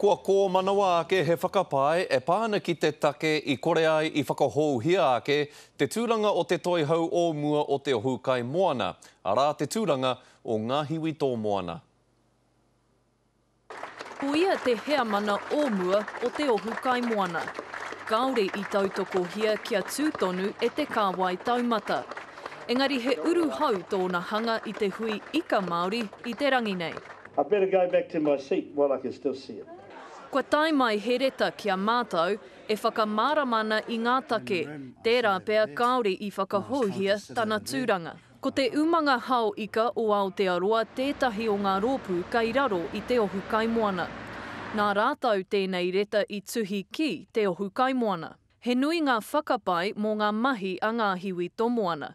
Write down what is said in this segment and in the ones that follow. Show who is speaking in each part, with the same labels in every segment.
Speaker 1: Kua kōmanawa ake he whakapae e pā ana ki te take i kore ai i whakahouhia ake te tūranga o te toihau o mua o Te Ohu Kaimoana, arā te tūranga o Ngāhiwi Tōmoana.
Speaker 2: Ko ia te heamana o mua o Te Ohu Kaimoana. Kāore i tautokohia kia tū tonu e te kāwai taumata. Engari he uruhau tōna hanga i te hui ika Māori i te rangi nei.
Speaker 3: I better go back to my seat while I can still see it.
Speaker 2: Kua tae mai he reta ki a mātou e whakamārama ana i ngā take, tērā pea kāore i whakahouhia tana tūranga. Ko te Umanga Hao Ika o Aotearoa tētahi o ngā rōpū kei raro i Te Ohu Kaimoana. Nā rātou tēnei reta i tuhi ki Te Ohu Kaimoana. He nui ngā whakapae mō ngā mahi a Ngāhiwi Tomoana.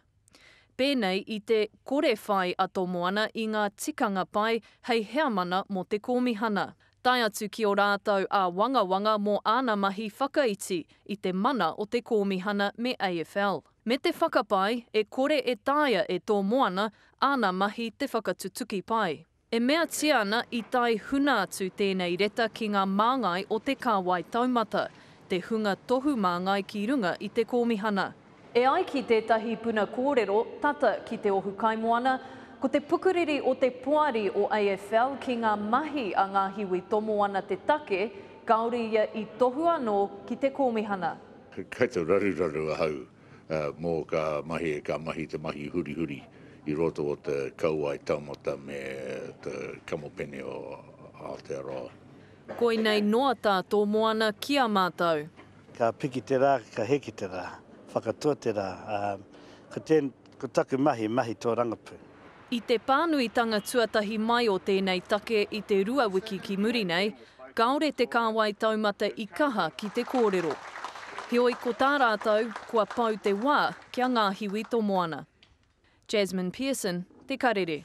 Speaker 2: Pēnei i te kore whai a Tomoana i ngā tikanga pai hei heamana mō te kōmihana. Tae atu ki ō rātou āwangawanga mō āna mahi whakaiti i te mana o te kōmihana me AFL. Me te whakapae e kore e taea e Tomoana āna mahi te whakatutuki pai. E meatia ana i tae huna atu tēnei reta ki ngā māngai o Te Kāwai Taumata, te hunga tohu māngai ki runga i te kōmihana. E ai ki tētahi puna kōrero tata ki Te Ohu Kaimoana, ko te pukuriri o te poari o AFL ki ngā mahi a Ngāhiwi Tomoana te take, kāore ia i tohu anō ki te kōmihana.
Speaker 4: Kei te raruraru ahau mō ka mahi, ka mahi te mahi hurihuri i roto o te kauae taumata me te kamupene o Aotearoa.
Speaker 2: Koinei noa tā Tōmoana ki a mātou.
Speaker 3: Ka piki te rā, ka heke te rā, whakatoa te rā, ā, ko tēn, ko taku mahi, mahi tōrangapū.
Speaker 2: I te pānuitanga tuatahi mai o tēnei take i te rua wiki ki muri nei, kāore te kāwai taumata i kaha ki te kōrero. Heoi ko tā rātou, kua pau te wā kia ngāhiwi Tomoana. Jasmine Pearson, Te Karere.